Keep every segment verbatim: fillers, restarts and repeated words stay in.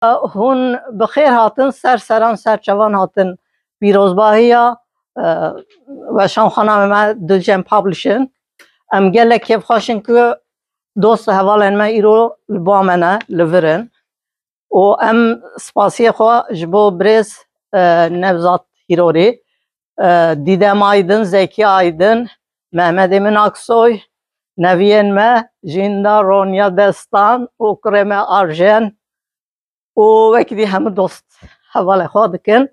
Hûn bi xêr hatin, ser seran, ser çavan hatin pîrozbahiya, e, weşanxana me Dilcem Publishing. Em gelek kêfxweş in ku dost û hevalên me îro li ba me ne, li vir in. Û em spasiyê xwe ji bo birêz, e, Nevzat Hîrorî, e, Dîdem Aydin, Zekî Aydin, Mehmedê min Aksoy, neviyên me, Jînda, Ronya, Destan û kurê me Arjen û wekî dî hemû dost hevalê xwe dikin.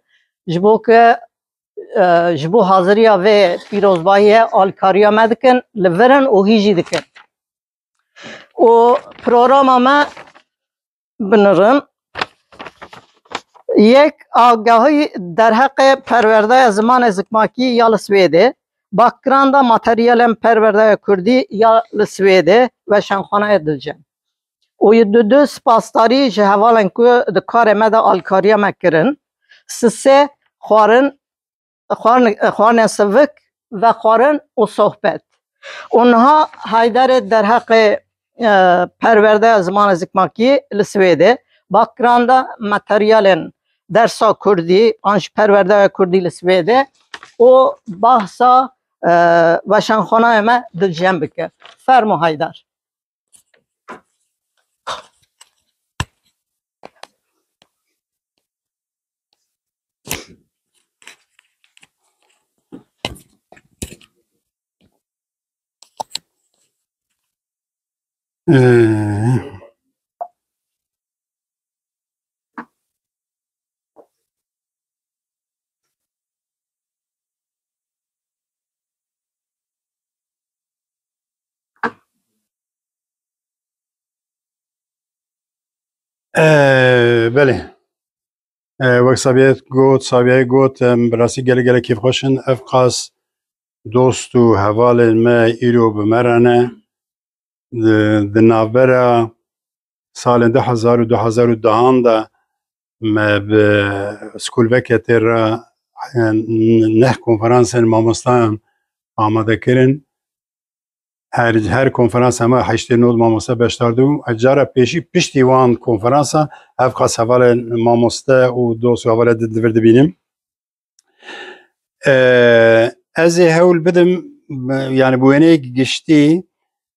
Ji bo ku, e, ji bo haziriya vê pîrozbahiye alîkariya me dikin, li vir in û hîjî dikin. Û programa me binirin. Yek, agahî derheqê perwerdeya zimanê zikmakî ya li Swêdê, backgrounda materyalên perwerdeya kurdî ya li Swêdê, weşanxaneyê Dilcem. Û yê du du, spasdarî ji hevalên ku di karê me de alîkariya me kirin. Sisê, xwarin, xwarin, xwarinên sivik, vexwarin û sohbet. Û niha Heyderê derheqê, e, perwerdeya zimanê zikmakî li Swêdê, backgrounda materyalên dersa kurdî an jî perwerdeya kurdî li Swêdê û bahsa, e, weşanxanayê me Dilcem bike. Fermo Heyder. Ee, Ee, belê. Ee, wek Sabiye got, Sabiye got, em bi rastî gelek gelek kêfxweş in. Ev qas dost û hevalên me îro bi me re ne. Di, di navbera salên du hezar û du hezar û dehan de me bi skolveke tê re, e, neh konferansên mamostayan amade kirin. Her, her konferansa me heştê nod mamoste beşdar dibûn. Cara pêşî piştî wan konferansa ev qas hevalên mamoste û dost û hevalê di, di vir dibînim. Ee, ez ê hewl bidim, yani bi wêneyek giştî,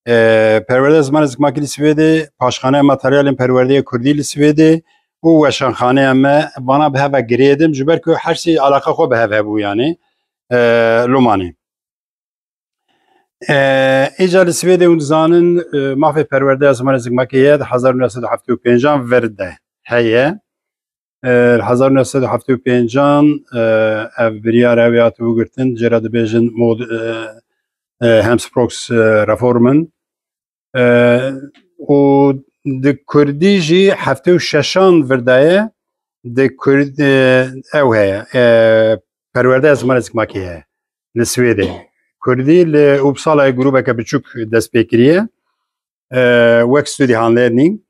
e, perwerde zimanê zikmakî li Swêdê, paşxaneya materyalên perwerdeyê kurdî li Swêdê û weşanxaneya me, vana bi hev ve girêdim, ji ber ku her sê alaqa xwe bi hev hebû yani, e, lomanê. E, Îca li Swêdê hûn dizanin, e, mafê perwerdeya zimanê zikmakî ye, di hezar û neh sed û heftê û pêncan vir de heye. E, li hezar û neh sed û heftê û pêncan, e, ev biryar ew hatibû girtin, jê re dibêjin mod-, e, e, Hemsprox, e, reformen. E, û di kurdî jî heftê û şeşan vir de ye, di kurd, e, ew heye, e, perwerdeya zimanê zikmakî heye li Swêdê. Kurdî li Uppsala grûbeke biçûk dest pê kiriye, e, wek studiehandledning.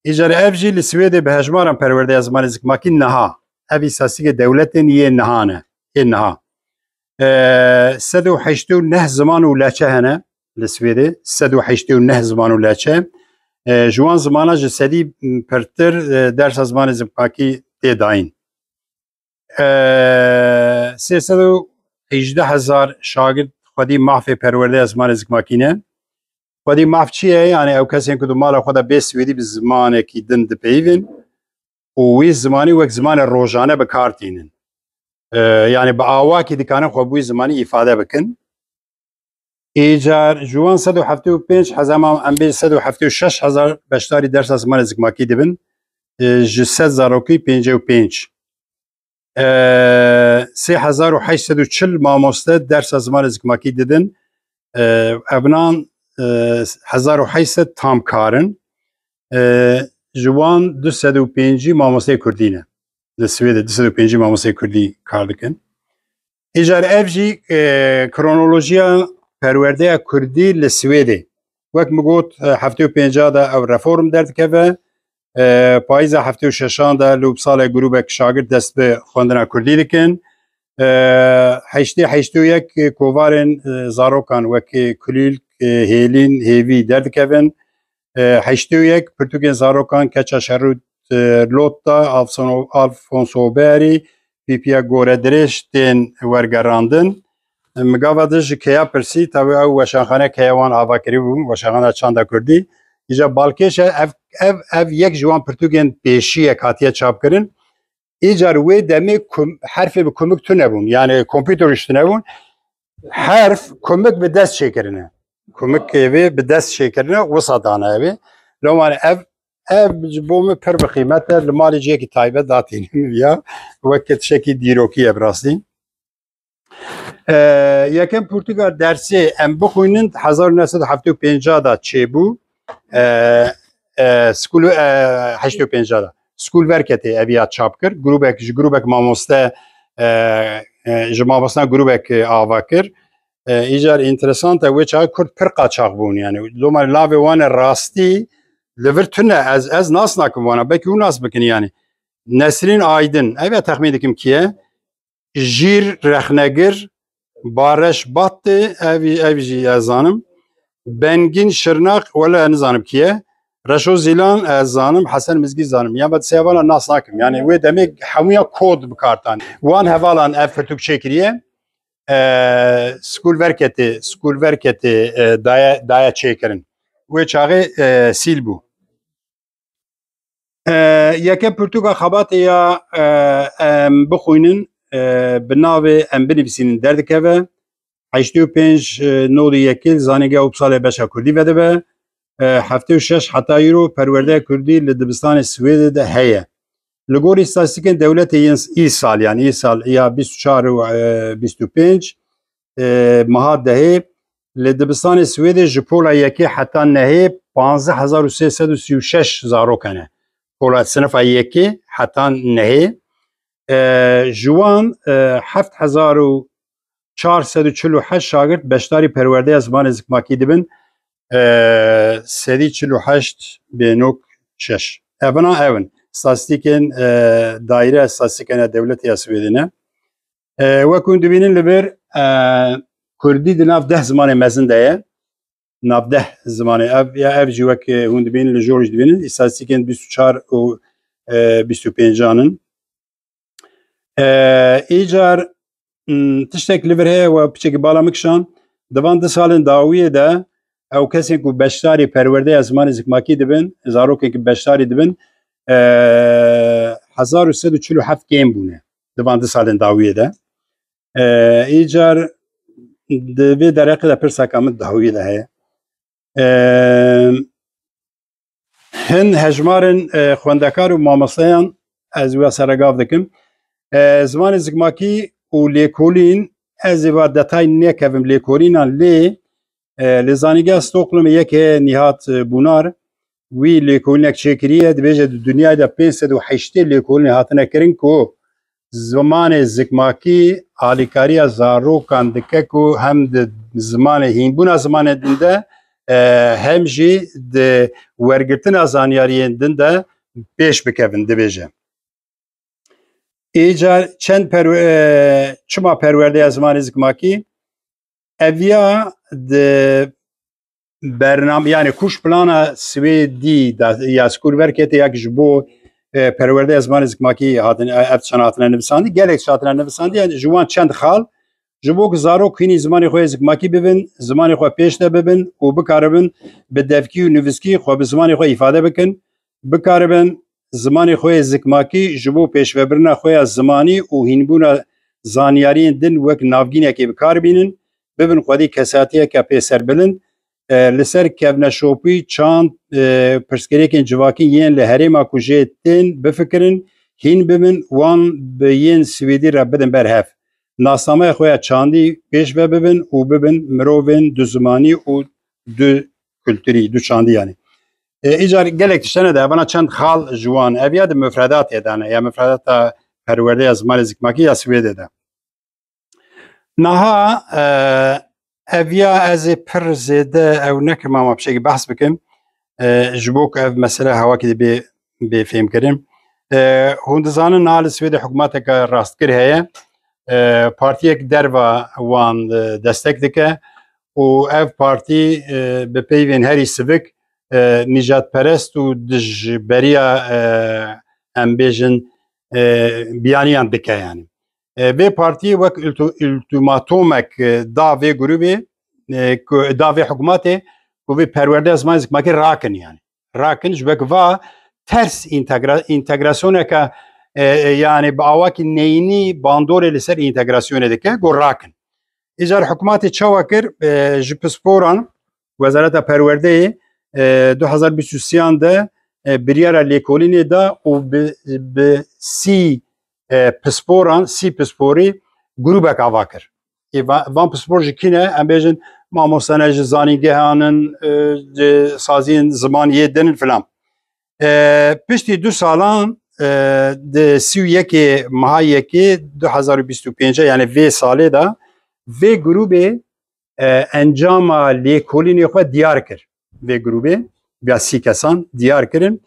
Îcar ev jî li Swêdê bi hejmaran perwerdeya zimanê zikmakî niha. Ev îstatîstîkê dewletên yê niha ne. Yê niha. E, sed û heştê û neh ziman û leçe hene li Swêdê. Sed û heştê û neh ziman û leçe. E, ji wan zimana ji sedî pirtir, e, dersa zimanê zikmakî tê dayîn. E, sê sed û hejdeh hezar şagird xwedî mafê perwerdeya zimanê zikmakî ne. Xwedî maf çi ye? Yani ew kesên ku di mala xwe de bê swêdî bi zimanekî din dipeyivin û wî zimanî wek zimanê rojane bi kar tînin. E, yani bi awakî dikarin xwe bi wî zimanî îfade bikin. Îcar ji wan sed û heftê û pênc hezar, em bê sed û heftê û şeş hezar beşdarî dersa zimanê zikmakî dibin. E, ji sed zarokî pêncî û pênc. E, sê hezar û heşt sed û çil mamoste dersa zimanê zikmakî didin. E, evinan, e, hezar û heşt sed tam kar in. E, ji wan du sed û pêncî mamosteyê kurdî ne. Li Swêdê du sed û pêncî mamosteyê kurdî kar dikin. Îcar ev jî, e, kronolojiya perwerdeya kurdî li Swêdê. Wek min got, e, heftê û pênca de ew reform derdikeve. E, payîza heftê û şeşan de li Uppsala grûbek şagird dest bi xwendina kurdî dikin. E, heştê heştê û yek kovarên, e, zarokan wekî kulîlk, e, hêlîn, hêvî derdikevin. E, heştê û yek pirtûkên zarokan, keça şer û e, Lotta, Alfonso, Alfonso Berry, pîpiya gore dirêj tên wergerandin. Min gava din ji keya pirsî, tabi ew weşanxane keya wan ava kirî bû, weşanxana çanda kurdî. Îca balkêş e, ev, ev, ev yek ji wan pirtûkên pêşiyek hatiye çapkirin. Îcar wê demê kum, herfê bi kumik tune bûn. Yani kompûter ji tune bûn. Herf, kumik bi dest çêkirine. Kumik vê bi dest çêkirine, wisa dana ev ê. Loma ev, ev ji bo min pir bi qîmet e. Li malê ciyekî taybet datînim ya. Wek tiştekî dîrokî ye bi rastî. E, yekem pirtûka dersê em bixwînin hezar û neh sed û heftê û pênc da çêbû. E, e, skûl, e, heştê û pênc da. Skûl Verketê eviya çap kir. Grûbek, ji grûbek mamoste, e, e, ji mamosteyan grûbek, e, ava kir. E, îcar înteresant e, wê çaxê Kurd pir qaçax bûn, yani. Loma lavê wan e rastî, li vir tune, ez, ez nas nakim wana, belkî hûn nas bikin, yani. Nesrîn Aydin, ev ya texmîn dikim kî ye? Jîr Rexnegir, Bareş Battê, ev, ev jî ez zanim. Bengîn Şirnaq, wele nizanim kî ye. Reşo Zîlan, ez zanim, Hesen Mizgî zanim. Yan ve sêya wana nas nakim. Yani wê demê hemûya kod bi kar tan. Wan hevalan ev pirtûk çêkiriye. E, Skûl Verketê, Skûl Verketê, e, daye, daye çêkirin. Wê çaxê, e, sîl bû. E, yeke pirtûka xebatê ya, e, em bixwînin, e, bi navê Em Binivîsînin derdikeve. Heştê û pênc, e, nodî yekê li Zanîngeha Uppsalê beşa kurdî vedibe. E, heftê û şeş heta îro perwerdeya kurdî li dibistanê Swêdê de heye. Li gorî îstatîstîkên dewletê yên îsal, yani îsal ya bîst û çar û, e, bîst û pênc, e, meha dehê, li dibistanê Swêdê ji pola yekê heta nehê panzdeh hezar û sê sed û sî û şeş zarok hene. Pola sinifa yekê heta nehê. E, ji wan, e, heft hezar û çar sed û çil û heşt şagirt beşdarî perwerdeya zimanê zikmakî dibin. E, sedî çil û heşt bênok şeş. Evina ew in. Statîstîkên, e, Daîreya Statîstîkên ya Dewletê ya Swêdê ne. E, wek hûn dibînin li vir, e, kurdî di nav deh zimanê mezin de ye. Nav deh zimanê. Ev, ya ev jî wek, e, hûn dibînin li jor jî dibînin. Îstatîstîkên bîst û çar û, e, bîst û pêncan in. E, îcar, m, tiştek li vir heye we piçekî bala min kişand. Di van du salên dawiyê de ew kesên ku beşdarî perwerdeya zimanê zikmakî dibin, zarokên ku beşdarî dibin, e, hezar û sed û çil û heft kêm bûne di van du salên dawiyê de. E, îcar di vê derheqê de pirseka min dawiyê de heye. E, hin hejmarên, e, xwendekar û mamosteyan ez wê seregav dikim. E, zimanê zikmakî û lêkolîn, ez ê va detay nekevim lêkolînan, lê, e, li Zanîngeha Stockholmê yek heye Nihat, e, Bûnar, wî lêkolînek çêkiriye, dibêje di dinyayê de pênc sed û heştê lêkolîn hatine kirin ku zimanê zikmakî alîkariya zarokan dike ku hem di zimanê hînbûna zimanê din de, e, hem jî di wergirtina zanyariyên din de pêş bikevin, dibêje. Îcar çend perwe-, e, çima perwerdeya zimanê zikmakî? Eviya di bername, yani kuş plana Swêdî da, ya Skolverket ya ki ji bo, e, perwerdeya zimanê zikmakî hatin, e, ev tiştan hatine nivisandî, gelek tişt hatine nivisandî, yani ji wan çend xal, ji bo ku zarok hînî zimanê xwe yê zikmakî bibin, zimanê xwe pêş de bibin û bikaribin bi devkî û nivîskî xwe bi zimanê xwe îfade bikin, bikaribin zimanê xwe yê zikmakî ji bo pêşvebirina xwe ya zimanî û hînbûna zanyariyên din wek navgînekê bi kar bînin, bibin xwedî kesatiyeke pêserbilind, e, li ser kevneşopî, çand, e, pirsgirêkên civakî yên li herêma ku jê tên bifikirin, hîn bibin, wan bi yên Swêdî re bidin ber hev. Nasnameya xwe ya çandî pêş ve bibin û bibin mirovên du zimanî û du kulturî, du çandî yani. E, îcar gelek tiştene de, evana çend xal ji wan, ev ya di mufredatê de ne, ya mufredata perwerdeya zimanê zikmakî ya Swêdê de. Niha, e, ev ya ez ê pir zêde ew nekim, ama pişekî behs bikim, e, ji bo ku ev mesele hewakî dê bê, bê fêmkirin. E, hûn dizanin niha li Swêdê hikûmeteke rastgir heye. E, partiyek derva wan, e, destek dike û ev partî, e, bi peyvên herî sivik e, nîjadperest û dijberiya, e, em bêjin, e, biyaniyan dike yani. E, vê partiyê wek ultu-, ultimatomek, e, da vê grûbê, e, ku, da vê hikûmetê ku vê perwerdeya zimanê zikmakî rakin yani. Rakin ji wek va ters integra-, integrasyoneke, e, e, yani bi awakî neyînî bandorê li ser integrasyonê dike, got rakin. Îcar hikûmetê çawa kir, e, ji pisporan, Wezareta Perwerdeyê, e, du hezar bîst û sêyan de, e, biryara lêkolînê da û bi, bi sî, e, pisporan, sî pisporî grûbek ava kir. Ê va-, van pispor ji kî ne? Em bêjin mamostane ji zanîngehan in, e, ji saziyên ziman yê din in filan. E, piştî du salan, e, di sî û yekê meha yekê du hezar û bîst û pênc, yani vê salê de, vê grûbê, e, encama lêkolînê xwe diyar kir. Vê grûbê, ya sî kesan diyar kirin.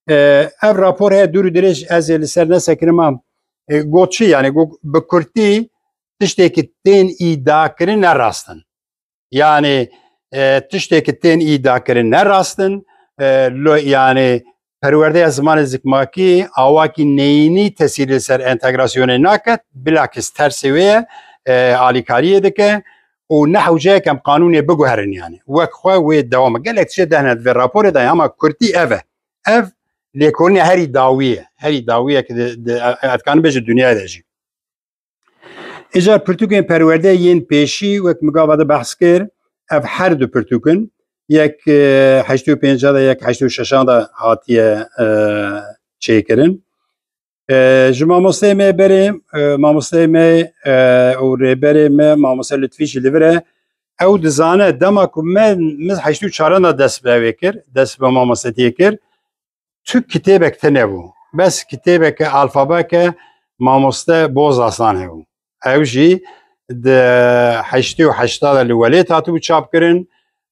E, ev rapor heye dûr û dirêj, ez ê li ser nesekirim, ma, e, got çi? Yani got, bi kurtî tiştê ki tên îda kirin ne rast in. Yani, e, tiştê ki tên îda kirin ne rast in. E, lo, yani, perwerdeya zimanê zikmakî awakî neyînî tesîr li ser entegrasyonê naket, bilakis tersê wê ye, e, alîkariyê dike û ne hewceyek em qanûnê biguherin yani. Wek xwe wê dewam e. Gelek tiştê dehne di vê raporê de, ama kurtî ev e. Ev lêkolîna herî dawî ye. Herî dawî ye ki di, di, e, e, ez dikarim bêjim dinyayê de jî. Îcar pirtûkên perwerde yên pêşî, wek min gava de behs kir, ev her du pirtûk in. Yek, e, heştê û pênc de, yek heştê û şeş de hatiye, e, çêkirin. E, ji mamosteyê me berê, e, mamosteyê me, e, û rêberê me, mamoste Lutfî jî li vir e. Ew dizane dema ku me, min heştê û çar de dest bi ewê kir, dest bi mamostetiyê kir. Tu kitêbek tune bû. Bes kitêbeke, alfabeke mamoste Bozaslan hebû. Ew jî di heştê û heşt de li Welêt hatibû çapkirin,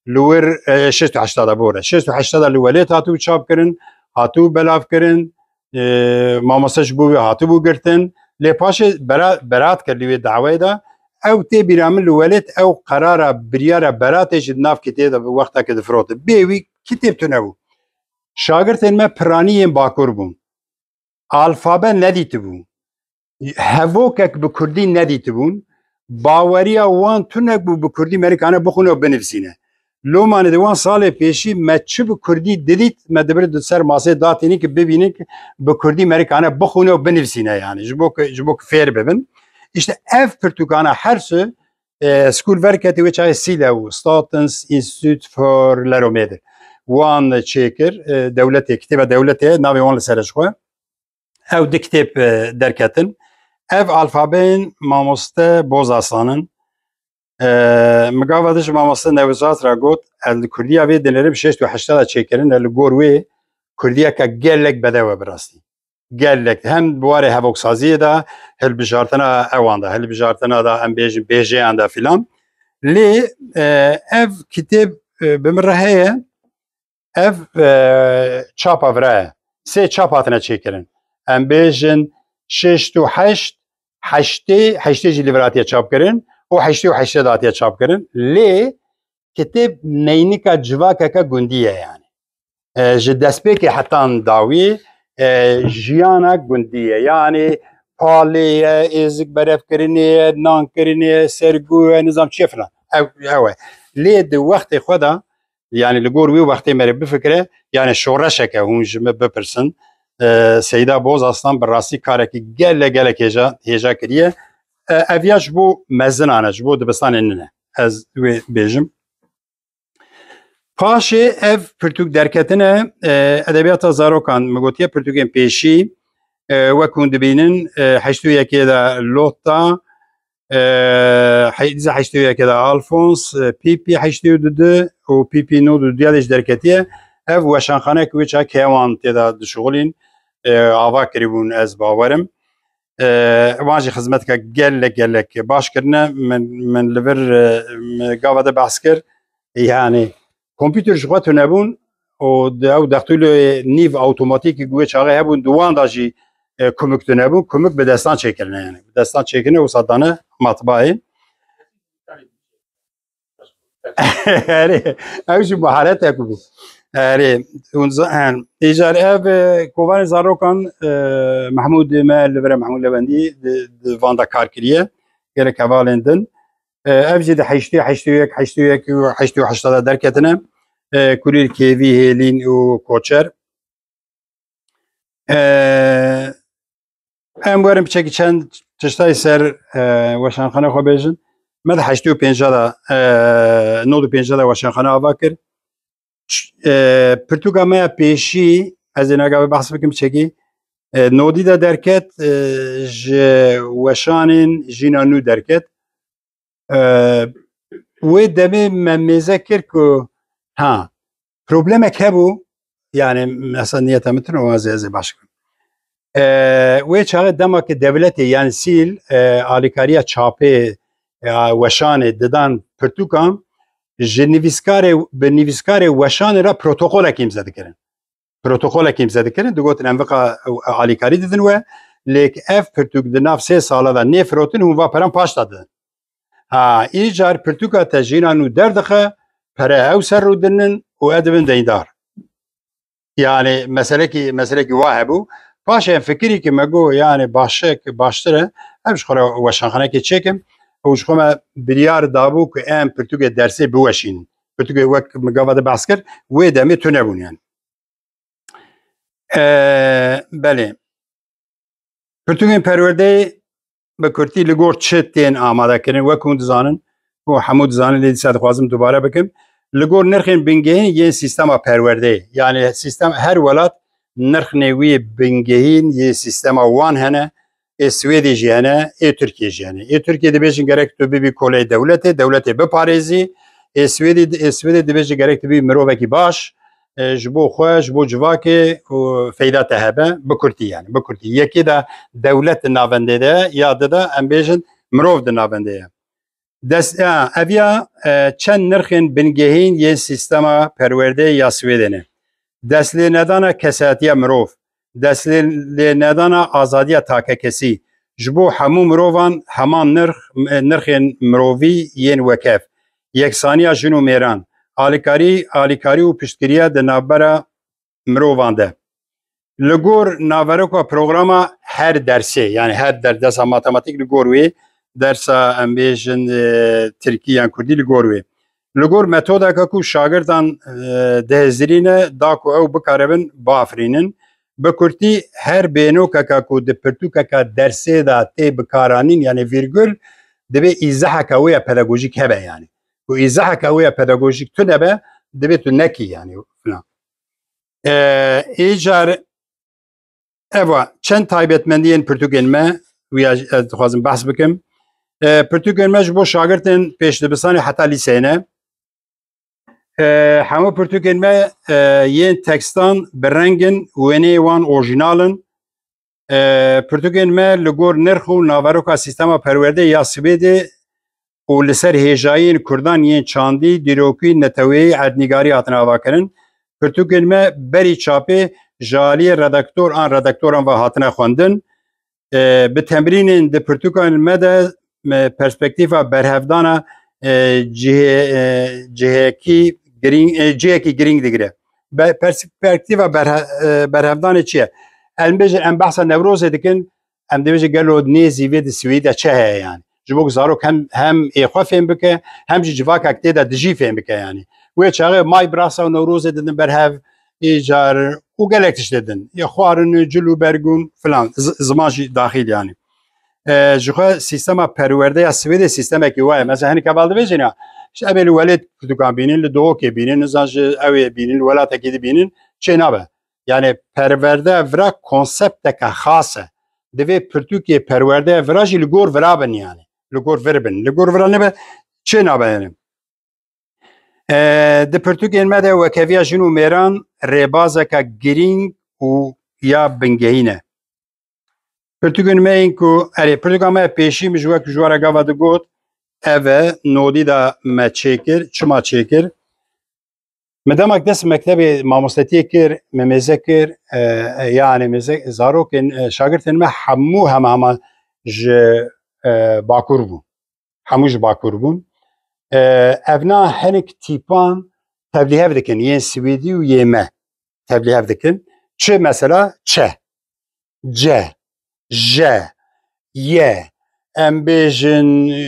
li wir, e, şêst û heşt de, bore, şêst û heşt de li Welêt hatibû çapkirin, hatibû belavkirin, e, mamoste ji bo wî hatibû girtin. Lê paşê bera-, berat kir li wê dawayê de. Ew tê bîra min li Welêt ew qerara, biryara beratê jî di nav kitêbê de bi wextekê difirotê. Bê wî kitêb tune bû. Şagirtên me piranî yên Bakur bûn. Alfabe nedîtibûn. Hevokek bi kurdî nedîtibûn. Baweriya wan tunek bû bi kurdî merikane bixwîne û binivîsîne. Lomanê di wan salê pêşî me çi bi kurdî didît, me dibir di ser masê datînî ki bibînin ki bi kurdî merikane bixwîne û binivîsîne yani. Ji bo ki, ji bo ki fêr bibin. Îşte ev pirtûkana her su e, school verketî wê çaxê SILA û Statens Institut för Läromedel. Wan çêkir, e, dewletê, kitêba dewletê, navê wan li ser e ji xwe. Ew du kitêb, e, derketin. Ev alfabeyên mamoste Bozaslan in. E, min gava din ji mamoste Newzat re got, ez li kurdiya vê dinêrim şêst û heşt de çêkirin, e, li gor wê kurdiyeke gelek bedew e bi rastî. Gelek. Hem di warê hevoksaziyê de, hilbijartina ewan de, hilbijartina de, em bêjin bêjeyan de filan. Lê, e, ev kitêb, e, bi min re heye, ev, e, çapa vira ye. Sê çap hatine çêkirin. Em bêjin şêst û heşt, heştê, heştê jî li vir hatiye çapkirin û heştê û heştê de hatiye çapkirin. Lê kitêb neynika civakeke gundî ye yani. E, ji destpêkê hetan dawî, e, jiyana gundî ye. Yani palê ye, êzik berevkirinê ye, nan kirinê ye, sergû ye, nizam çi ye filan. Ew, ew e. Lê di wextê xwe de, yani li gor wê wextê me re bifikire, yani şoreşeke hûn ji min bipirsin. E, Seyda Bozaslan bi rastî karekî gelek, gelek hêja, hêja kiriye. E, ev ya ji bo mezinan e, ji bo dibistanên nin e. Ez wê bêjim. Paşê ev pirtûk derketine, e, edebiyata zarokan, min gotiye pirtûkên pêşî, e, wek hûn dibînin, e, heştê û yekê de Lotta, e, he-, dîsa heştê û yekê de Alfons, e, Pîpî heştê û du û Pîpî nod û du de jî derketiye. Ev weşanxanek wê çak hewan tê de dişixulîn, e, ava kirîbûn, ez bawerim. E, wan jî xizmeteke gelek, gelek baş kirine. Min, min li vir, e, min gava de behs kir. Yani, kompûter ji xwe tune bûn û de-, ew dextûlê nîv awtomatîk wê çaxê hebûn, di wan de jî, e, kumik tune bûn. Kumik bi destan çêkirine yani. Bi destan çêkirine û sadane matbayê. Erê, ew jî maharetek bû. Erê, hûn za-, en, îcar ev, e, kovanê zarokan, e, Mehmûd me li vir e, Mehmûd Lewendî di, di van de kar kiriye. Gelek hevalên din. E, ev jî di heştê, heştê yek, heştê yek û heştê û heşt de derketine. E, Kulîl, Kêvî, Hêlîn û Koçer. E, em werin piçekî çend tiştayî ser, e, weşanxane xwe bêjin. Me di heştê û pênc de, e, nod û pênc de weşanxane ava kir. Ç-, e, pirtûka me ya pêşî, ez ê nagavê behs bikim çekî, e, nodî de derket, e, ji weşanên jîna nû derket. E, wê demê me mêze kir ku, ha, problemek hebû, yani mesela niyeta min tune, ez ê, ez ê baş bikim. E, wê çaxê dema ki dewletê, yani sîl, e, alîkariya çapê, e, weşanê didan pirtûkan, ji nivîskarê, bi nivîskarê weşanê re protokolek îmze dikirin. Protokolek îmze dikirin, digotin em vika alîkarî didin we, lêk ev pirtûk di nav sê sala de nêfirotin, hûn va peran paş de didin. Ha, îcar pirtûka te jîna nû derdixe, pere ew ser rûdinin û e dibin deyndar. Yani meselekî, meselekî wa hebû. Paşê em fikirî ki me got, yani başek, baştir e, em ji xwe re weşanxanekê çêkim û ji xwe me biryar dabû ku em pirtûkê dersê biweşînin. Pirtûkê wek min gava de behs kir, wê demê tune bûn yani. E, belê. Pirtûkên perwerdeyê bi kurtî li gor çi tên amadekirin? Wek hûn dizanin û hemû dizanin, lê dîsa dixwazim dubare bikim. Li gor nirxên bingehîn yên sîstema perwerdeyê, yani sîstem, her welat nirxnê wî bingehîn yê sîstema wan hene, ê Swêdê jî hene, ê Tirkiyê jî hene. Ê Tirkiyê dibêjin gerek tu bibî koleyê dewletê, dewletê biparêzî. Ê Swêdê, ê Swêdê dibêjin gerek tu bibî mirovekî baş, e, ji bo xwe, ji bo civakê û feyda te hebe, bi kurtî yani, bi kurtî. Yekê de dewlet di navendê de ye, ya di de em bêjin mirov di navendê ye. Dest, e, ev ya, e, çend nirxên bingehîn yên sîstema perwerdeyê ya Swêdê ne. Dest lê nedana kesayetiya mirov, dest lê, lê nedana azadiya takekesî, ji bo hemû mirovan heman nirx, e, nirxên mirovî yên wekhev, yeksaniya jin û mêran, alîkarî, alîkarî û piştgiriya di navbera mirovan de. Li gor naveroka programa her dersê, yani her der-, dersa matematîk li gor wê, dersa em bêjin, e, tirkî yan kurdî li gor wê. Li gor metodeka ku şagirdan, e, dihizirîne, da ku ew bikaribin biafirînin. Bi kurtî, her bênokeka ku di pirtûkeka dersê de tê bikaranîn, yani vîrgul, divê îzeheka wê ya pedagojîk hebe yani. Ku îzeheka wê ya pedagojîk tune be, divê tu nekî yani filan. E, îcar, eva, çend taybetmendiyên pirtûkên me, wiya ez dixwazim behs bikim. E, pirtûkên me ji bo şagirtên pêşdibistanê heta lîseyê ne. E, hemû pirtûkên me, e, yên tekstan bi reng in, wêneyê wan orjînal in. E, pirtûkên me li gor nirx û naveroka sîstema perwerdeyê ya Swêdê û li ser hêjayiyên Kurdan yên çandî, dîrokî, neteweyî, erdnîgarî hatine avakirin. Pirtûkên me berî çapê ji aliyê redaktor an redaktoran ve hatine xwendin. E, bi temrînên di pirtûkan me de me perspektîfa berhevdana, e, cihê-, e, cihekî girîng, e, cihekî girîng digire. Be-, perspektîfa berhe-, e, berhevdanê çi ye? Em bêjin, em behsa Newrozê dikin, em dibêjin gelo nêzî vê di Swêdê de çi heye yani? Ji bo ku zarok hem, hem ê xwe fêm bike, hem jî civakek tê de dijî fêm bike yani. Wê çaxê may birasa û Newrozê didin berhev, îcar û gelek tiştê din. Ya xwarin, cil û bergûn filan, z-, ziman jî daxîl yani. E, ji xwe sîstema perwerdeya Swêdê sîstemekî wa ye. Mesela hinek heval dibêjin ya, işte em ê li welêt pirtûkan bînin, li Duhokê bînin, nizan ji ew ê bînin, li welatekî di bînin, çê nabe. Yani perwerde vira konsepteke xas e. Divê pirtûkê perwerdeye vira jî li gor vira bin yani. Li gor vir bin. Li gor vira nebe çê nabe yani. E, di pirtûkên me de wekheviya jin û mêran rêbazeke girîng û ya bingehîn e. Pirtûkên me yên ku, erê, pirtûka me pêşî min ji wek ji we re gava digot, ev e, nodî de me çêkir, çima çêkir? Me demek dest mektebê mamostetiyê kir, me mêze kir, e, e, yani mêze, zarokên, e, şagirtên me hemû hema hema ji, e, Bakur bûn. Hemû ji Bakur bûn. E, evna hinek tîpan tevlîhev dikin yên Swêdî û yê me tevlîhev dikin. Çi mesela? Çe, ce, je, ye, em bêjin, e,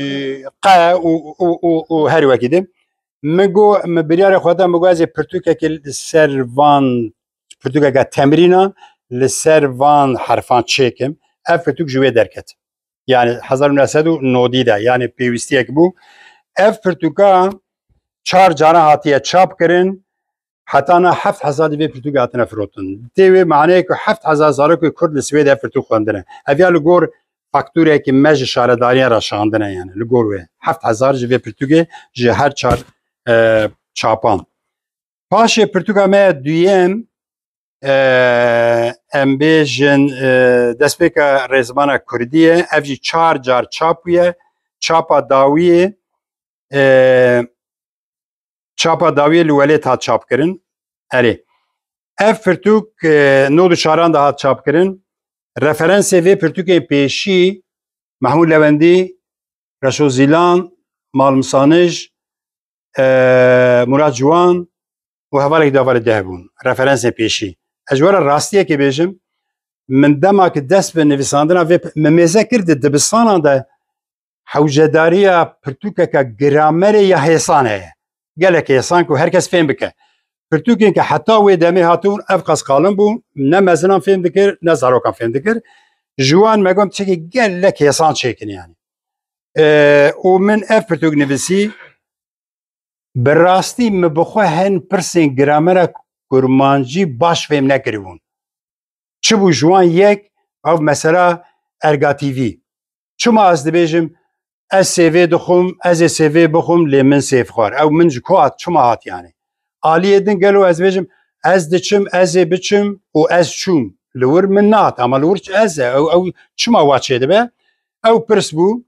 qe û, û, û, û her wekî din. Min got, min biryarê xwe da, min got ez ê pirtûkekê li ser van, pirtûkeke temrînan li ser van herfan çêkim. Ev pirtûk ji wê derket. Yani hezar û neh sed û nodî de, yani pêwîstiyek bû. Ev pirtûka çar caran hatiye çap kirin. Heta na heft hezar di vê pirtûkê hatine firotin. Tê wê maneyê ku heft hezar zarokê Kurd li Swêdê ev pirtûk xwendine. Ev ya li gor fakturekî me ji şaredariya re şandine, yani li gor wê. Heft hezar ji vê pirtûkê ji her çar, e, çapan. Paşê pirtûka me ya duyem, e, em bêjin, e, destpêka rêzmana Kurdî ye. Ev jî çar car çap bûye. Çapa dawiyê, e, çapa dawiyê li Welêt hat çapkirin. Erê. Ev pirtûk, e, nod û çaran de hat çapkirin. Referansê vê pirtûkên pêşî Mehmûd Lewendî, Reşo Zîlan, Mal Misanij, e, Murat Ciwan û hevalek davarê deh bûn. Referansên pêşî. Ez ji we re rastiyekê bêjim, min dema ki dest bi nivîsandina vê pi-, min mêze kir di dibistanan de hewcedariya pirtûkeke gramerê ya hêsan heye. Gelek hêsan ku her kes fêm bike. Pirtûkên ke heta wê demê hatibûn, ev qas qalin bûn, ne mezinan fêm dikir, ne zarokan fêm dikir. Ji wan me got çekî gelek hêsan çêkin yani. E, û min ev pirtûk nivîsî, bi rastî min bi xwe hin pirsên gramera kurmancî baş fêm nekiribûn. Çi bû ji wan yek, ev mesela ergatîvî. Çima ez dibêjim, ez sêvê dixwim, ez ê sêvê bixwim, lê min sêv xwar. Ew min ji ku hat, çima hat yani? Aliyê din gelo ez dibêjim, ez diçim, ez ê biçim û ez çûm. Li wir min nehat, ama li wir ez e. Ew, ew çima wa çêdibe? Ew pirs bû.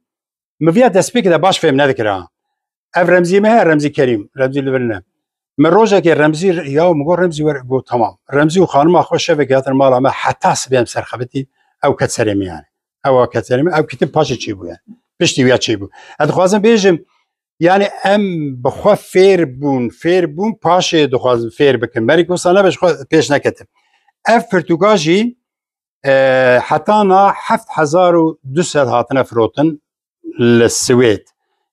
Min viya destpêkê de baş fêm nedikira. Ev Remzî me heye, Remzî Kerîm, Remzî li vir ne. Min rojekê Remzî, ya min got, "Remzî were." Got, "Tamam." Remzî û xanima xwe şevekê hatin mala me, heta sibê em ser xebitî, ew ket serê min yani. Ew a ket serê min, ew kitin paşê çêbû yani. Piştî wiya çêbû. Ez dixwazim bêjim, yani em bi xwe fêr bûn, fêr bûn, paşê dixwazim fêr bikin. Merî ku wisa nebe ji xwe pêş neketin. Ev pirtûka jî, e, heta na heft hezar û du sed hatine firotin li Swêd.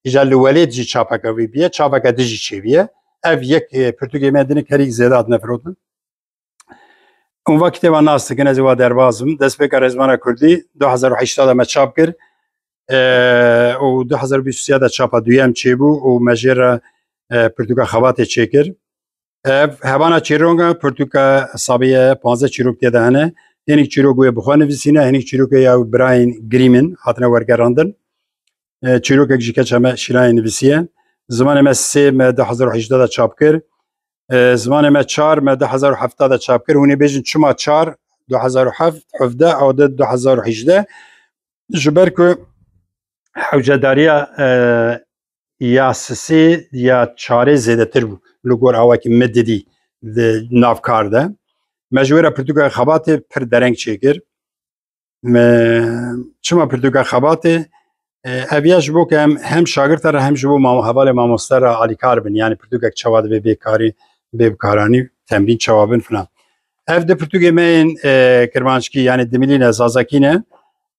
Îja li Welêt jî çapeke wî bûye, çapeke din jî çêbûye. Ev yek, e, pirtûkê me din e, kerîk zêde hatine firotin. Hûn va kitêba nas dikin, ez ê wa derbas bim. Destpêka Rêzmana Kurdî du hezar û heşt de me çap kir. E, û du hezar û bîst û sê de çapa duyem çêbû û me jê re, e, pirtûka Xebatê çêkir. Ev hebana çîroka pirtûka Sabiye, panzdeh çîrok tê de hene. Hinek çîrok wê bi xwe nivîsîne, hinek çîrokê ya birayên Grimm in hatine wergerandin. E, çîrokek jî keça me Şîlayê nivîsiye. Zimanê me sê me du hezar û hejdeh de çap kir. E, zimanê me çar me du hezar û heft de çap kir. Hûn ê bêjin çima çar, du hezar û heft, hevdeh, ew de du hezar û hejdeh. Ji ber ku hewcedariya, e, ya sisê ya çarê zêdetir bû li gor awakî min didî di nav kar de. Me ji wê re pirtûka Xebatê pir dereng çêkir. Me, çima pirtûka Xebatê? E, ev ya ji bo ke em hem şagirta re hem ji bo mam-, hevalê mamoste re alîkar bin. Yani pirtûkek çawa dibe bêkarî, bê bikaranî, temrîn çawa bin filan. Ev di pirtûkê me yên, e, kirmanckî, yani dimilî ne, zazakî ne.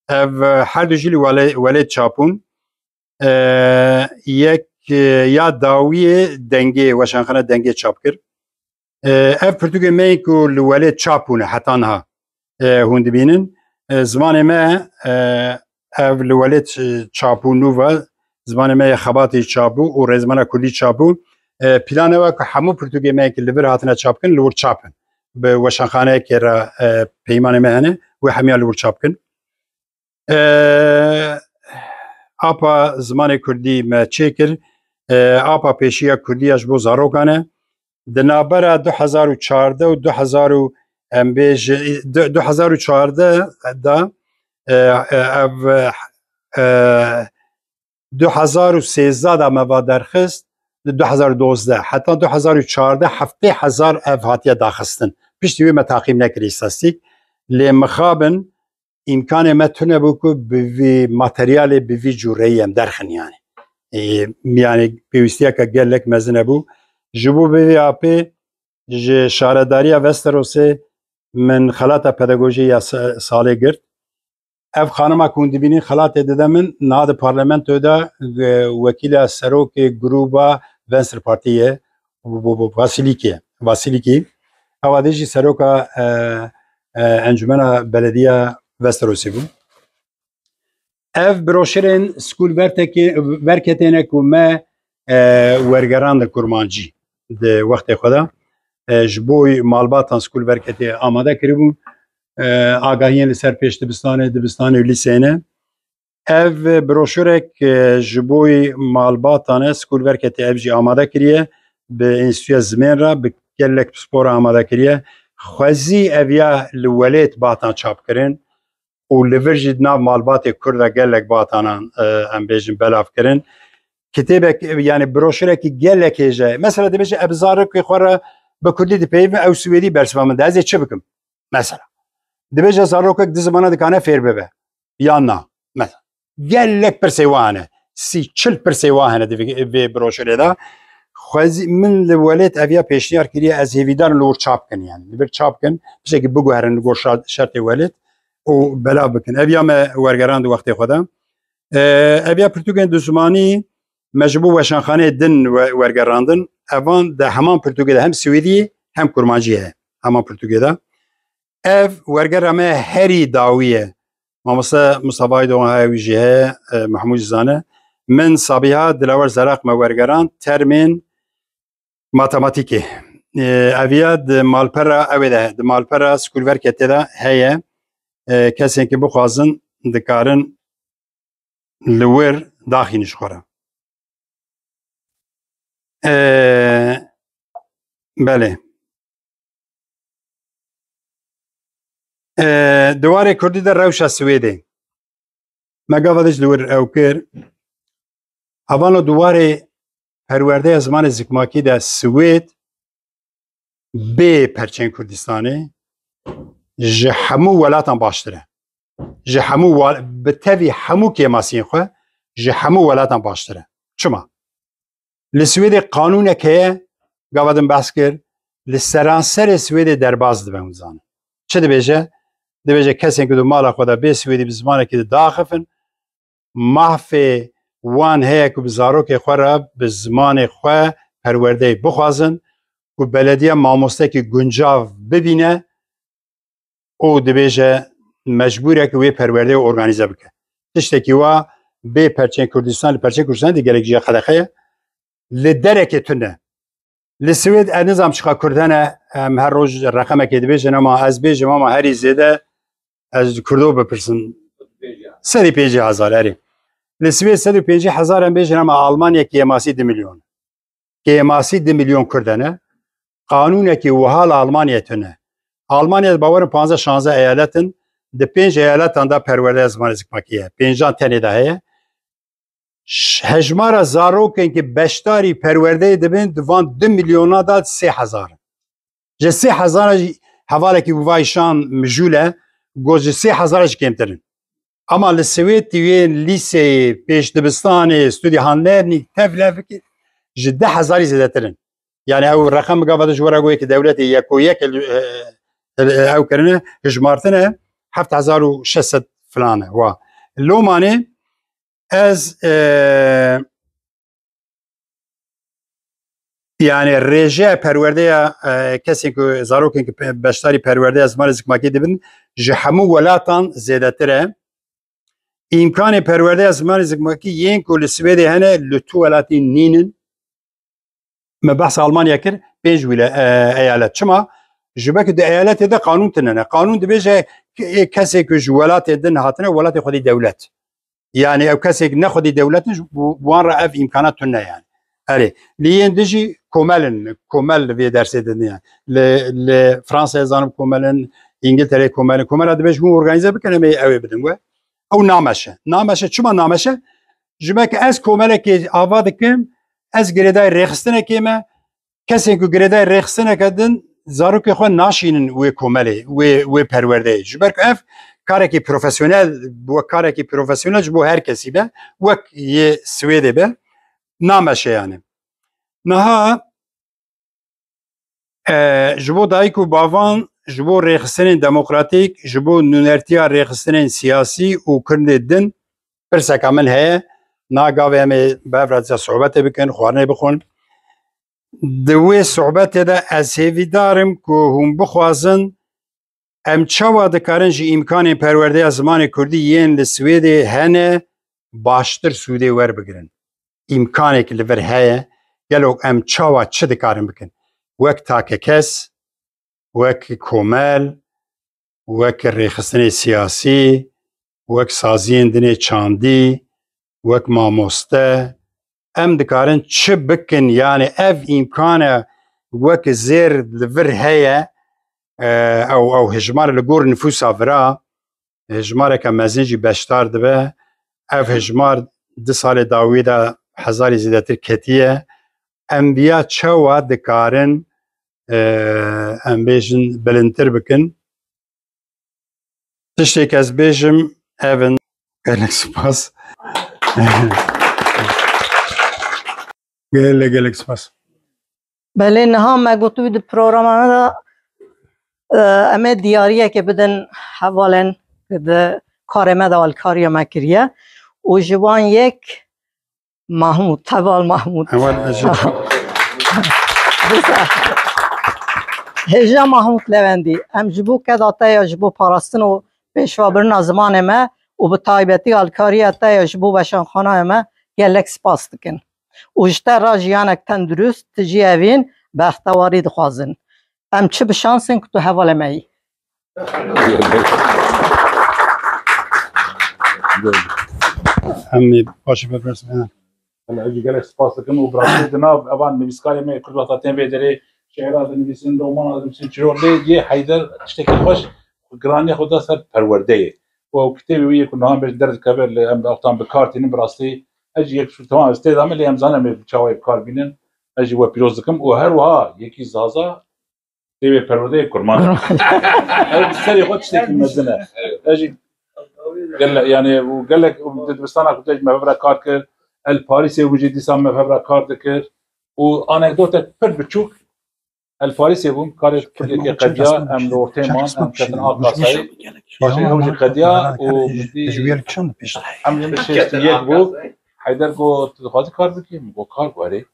Ev, e, her du jî li Welê-, Welêt çapûn. E, yek, e, ya dawiyê Dengê, Weşanxane Dengê çap kir. E, ev pirtûkê me yê ku li Welêt çap bûne heta niha, e, hûn dibînin. E, zimanê me, e, ev li Welêt, e, çap bû nû ve. Zimanê me yê Xebatê çap bû û Rêzmana Kurdî çap bû. E, plan ew e ku hemû pirtûkê me yê ku li vir hatine çap kirin, li wir çap in. Bi weşanxaneyekê re, e, peymanê me hene, wê hemiya li wir çap kin. E, apa zimanê kurdî me çêkir. E, apa pêşî ya kurdî ya ji bo zarokan e. Di navbera du hezar û çardeh û du hezar û, em bêje, du, du hezar û çardeh de, e, e, ev, e, du hezar û sêzdeh de me va derxist, di du hezar û dozdeh heta du hezar û çardeh heftê hezar ev hatiye daxistin. Piştî wê me taqîb nekirî îstatîstîk. Lê mixabin îmkanê me tune bû ku bi vî materyalê, bi vî cûreyî em derxin yani. E, yani pêwîstiyeke gelek mezin hebû. Ji bo B V A P ji Şaredariya Westerosê min xelata pedagojiyê ya se-, salê girt. Ev xanima ku hûn dibînin xelatê dide min, niha di parlamentoyê de, e, wekîla serokê grûba Venstrepartiyê ye, bu, bu, bu, Vasilîkî ye. Vasilîkî. Ewa dê jî seroka, e, e, Encûmena Belediya Westerosê bû. Ev broşurên skûl vertekê-, verketêne ku me, e, wergerandin kurmancî di wextê xwe de. E, ji bo malbatan skûl verketê amade kiribûn. E, agahiyên li ser pêş dibistanê, dibistanê û lîseyê ne. Ev broşurek, e, ji bo malbatan e, skûl verketê ev jî amade kiriye. Bi Înstitûya Zimên re, bi gelek pispor re amade kiriye. Xwezî ev ya li welêt batan çap kirin. û li vir jî di nav malbatê Kurd de gelek batanan, e, em bêjin belav kirin. Kitêbek, yani broşurekî gelek hêje. Mesela dibêje, ez zarokê xwe re bi Kurdî dipeyivim, ew Swêdî bersiva min de. Ez ê çi bikim? Mesela. Dibêje zarokek di zimana dikane fêr bibe. Yan na. Mesela. Gelek pirsê wa hene. Sî, çil pirsê wa hene di vê, vê broşurê de. Xwezî min li welêt eviya pêşniyar kiriye, ez hêvîdar im li wir çap kin yani. Li vir çap kin, piştekî biguherin li gor şart-, şertê welêt û belav bikin. Ev ya me wergerand di wextê xwe de. E, ev ya pirtûkên du zimanî me ji bo weşanxaneyê din we-, wergerandin. Evan de heman pirtûkê de hem swêdî hem kurmancî heye. Heman pirtûkê de. Ev wergera me herî dawî ye. Mamoste Mustafa Aydoğan heye, wî jî heye, e, Mehmûd jî zane. Min Sabiha Dilawer Zeraq me wergerand, termên matematîkê. E, ev ya di malpera, ew ê de, di malpera Schoolwerketê de heye. E, kesên ki bixwazin dikarin li wir daxînin ji xwe re. E, belê. E, di warê Kurdî de rewşa Swêdê. Me gava de ji li wir ew kir. Havano di warê perwerdeya zimanê zikmakî de Swêd bê perçên Kurdistanê ji hemû welatan baştir e. Ji hemû wa-, bi tevî hemû kêmasiyên xwe ji hemû welatan baştir e. Çima? Li Swêdê qanûnek heye, gava din behs kir, li seranserê Swêdê derbas dibe, hûn zanin. Çi dibêje? Dibêje kesên ku di mala xwe de bê Swêdî bi zimanekî di daxifin, mafê wan heye ku bi zarokê xwe re bi zimanê xwe perwerdeyê bixwazin, ku belediye mamostekî guncav bibîne û dibêje mecbûr e ku wê perwerdeyê organîze bike. Tiştekî wa bê perçên Kurdistan, li perçên Kurdistan de gelek jî qedexe ye. Li derekê tune. Li Swêd ez nizam çiqa Kurd hene, em her roj reqemekê dibêjin, ama ez bêjim, ama herî zêde ez ji Kurdo bipirsim. Sedî pêncî hezar, erê. Li Swêd sedî pêncî hezar em bêjin, ama Almanya kêmasî du milyon. Kêmasî du milyon Kurd hene. Qanûnekî wiha li Almanyayê tune. Almanya, bawerin panzdeh şanzdeh eyalet in. Di pênc eyaletan de perwerdeya zimanê zikmakî ye. Pêncan tenê de heye. Ş-, hejmara zarokên ki beşdarî perwerdeyê dibin, di van du milyona de sê hezar in. Ji sê hezara jî hevalekî bi vayşan mijûl e, got ji sê hezara jî kêmtir in. Ama li Swêd tî yên lîseyê, pêşdibistanê, studiehandlernî, tevlefikê ji deh hezarî zêdetir in. Yani ew reqem gava de ji we re goyê ki dewletê yeko yek, e, e, ew kirine, hijmartine heft hezar û şeş sed filan e. Wa. Lomanê ez, e, yani rêjeya perwerdeya, e, kesên ku zarokên ki pe-, beşdarî perwerdeya zimanê zikmakî dibin ji hemû welatan zêdetir e. Îmkanê perwerdeya zimanê zikmakî yên ku li Swêdê hene li tu welatî nînin. Me behsa Almanya kir, pênc wîle, e, eyalet. Çima? Ji ber ku di eyaletê de qanûn tune ne. Qanûn dibêje ke-, ê kesê ku ji welatê din hatine, welatê xwedî dewlet. Yani ew kesê ne xwedî dewlet in, ji bo wan re ev îmkana tune yani. Erê, li yên di jî komel in, komel li vê dersê din yani. Li, li Fransayê zanim komel in, Îngiltereyê komel in. Komela dibêje hûn organîze bikin, em ê ew ê bidin we. Ew nameşe. Nameşe, çima nameşe? Ji ber ku ez komelekê ava dikim, ez girêdayî rêxistinekê me, kesên ku girêdayî rêxistineke din, zarokê xwe naşînin wê komelê, wê, wê perwerdeyê. Ji ber ku ev karekî profesyonel, wek karekî profesyonel ji bo her kesî be, wek yê Swêdê be, nameşe yani. Niha E, ji bo dayik û bavan, ji bo rêxistinên demokratîk, ji bo nûnertiya rêxistinên siyasî û kirindê din, pirseka min heye, na gavê em ê bi hev re dîsa sohbetê bikin, xwarinê bixwin. Di wê sohbetê de ez hêvîdar im ku hûn bixwazin, em çawa dikarin ji îmkanên perwerdeya zimanê kurdî yên li Swêdê hene baştir sûdê werbigirin? Îmkanek li vir heye, gelo em çawa çi dikarin bikin? Wek takekes, wek komel, wek rêxistinê siyasî, wek saziyên dinê çandî, wek mamoste, em dikarin çi bikin? Yani ev îmkane wek zêr li vir heye, e, ew, ew hejmar li gor nifûsa vira, hejmareke mezin jî beşdar dibe. Ev hejmar di salê dawî de hezarî zêdetir ketiye. Em viya çawa dikarin, e, em bêjin bilindtir bikin? Tiştê ez bêjim, ev in. Gelek spas. Gelek, gelek spas. Belê, niha me gotibû di programana de, e, em ê diyariyekê bidin hevalên di karê me de alkariya me kiriye û ji wan yek Mahmûd, heval Mahmûd. Heval Ecî. Dîsa. Hêja Mahmûd Lewendî, em ji bo keda te ya ji bo parastin û pêşvebirina zimanê me û bi taybetî alkariya te ya ji bo weşanxanaya me gelek spas dikin. Û ji te re jiyanek tendurist, tijî evîn, bextewarî dixwazin. Em çi bi şans in ku tu hevalê me yî. Em ê paşê berpirs bibin. Wele, ez jî gelek spas dikim û bi rastî di nav evan nivîskarê me Kurd Wexta tên vê derê şiîra dinivîsin, romana dinivîsin, çiro lê yê Heyder tiştekî xweş giraniya xwe da ser perwerdeyê. Û ew kitêbê wî yê ku niha bêjin derdikeve li em wextan bi kar tînin bi rastî ez jî yek şu temam ez tê de me lê em zanin em ê çawa yê bi kar bînin. Ez jî we pîroz dikim û her wiha yekî Zaza Dê wê perwerdeyê kurman. Kurman. Ew bi serê xwe tiştekî mezin e. Ez jî gele-, yani, û gelek, û di dibistana ku te jî me hev re kar kir, El Parîsê bû jî dîsa me hev re kar dikir. Û anekdotek pir biçûk, El Parîsê bûm, karê Kurdekê qediya, em li ortê man, em ketin a kasayê. Paşê ew jî qediya û min dî em şêst û yek bû. Heyder got, "Tu dixwazî kar bikî?" Min got, "Kar?" Got, "Erê."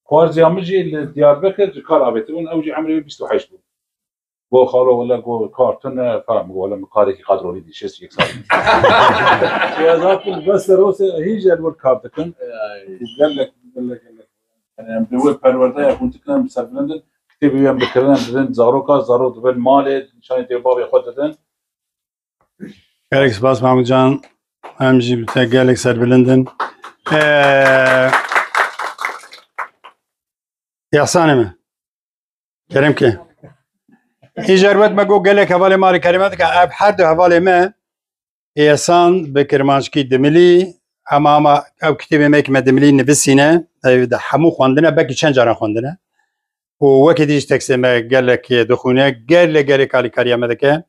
Xwarziya min jî li Diyarbekir ji kar avêtibûn, ew jî emrê wî bîst û heşt bû. Go, "Xalo, wele," go, "kar tune," falan. Go, "Wele min karekî qadronî dî, şêst û yek sal." Şêst û yek sal. Bes serose hîn jî li wir kar dikin. Gelek, gelek, gelek. Yani, em bi wir perwerdeya hûn dikin, em serbilind in. Kitêbê wî em dikirin, em didin zaroka, zarok dibin malê, nîşanî dê û bavê xwe didin. Gelek spas Mahmûd Can. Em jî bi te gelek serbilind in. Ee, Yexsanê me. Kerem ke. Îcar wet me got gelek hevalê me alîkarî me dike. Ev her du hevalê me Yexsan bi kirmanckî dimilî, ama, ama ew kitêbê me ki me dimilî nivisîne, ew de hemû xwendine, belkî çend caran xwendine. Û wekî dî ji teksê me gelek dixwîne, gelek, gelek alîkariya me dike.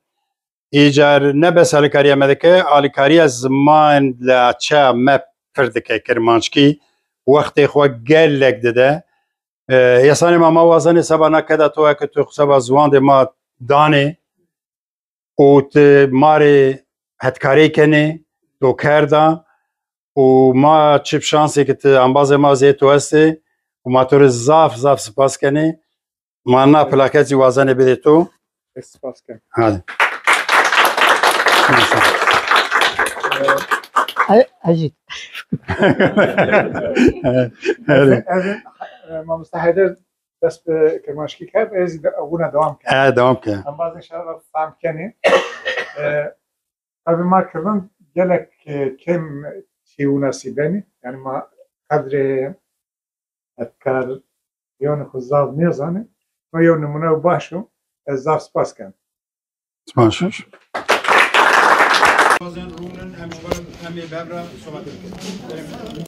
Îcar ne bes alîkariya me dike, alîkariya ziman li çeya me pir dike kirmanckî. Wextê xwe gelek dide. E, Yexsanê me, ma wazenê seba na keda to, eke tu seba ziwandê ma danê û tu marê hetkarê kenê, tu kerda û ma çi bi şansê ki tu embazê ma zê tu estê û ma tu rê zaf, zaf spas kenê. Ma na plaket jî wazenê bidê tu. Ez spas kem. Hadi. E, Ecî. Hadi. Ez, e, mamoste Heyder dest bi kirmanckî kir, ez de, wina dewam kir. E, dewam kir. Em bazên şeref fam kenê. E, Ev ma kirin gelek, e, kêm çi û nasîbenî. Yani ma qedrê hetkariyanê xwe zaf nêzane. Ma yew nimûne baş o. Ez zaf spas kem. Spas. Bazen rûnin em ji xwe em ê bevra sohbet bikin.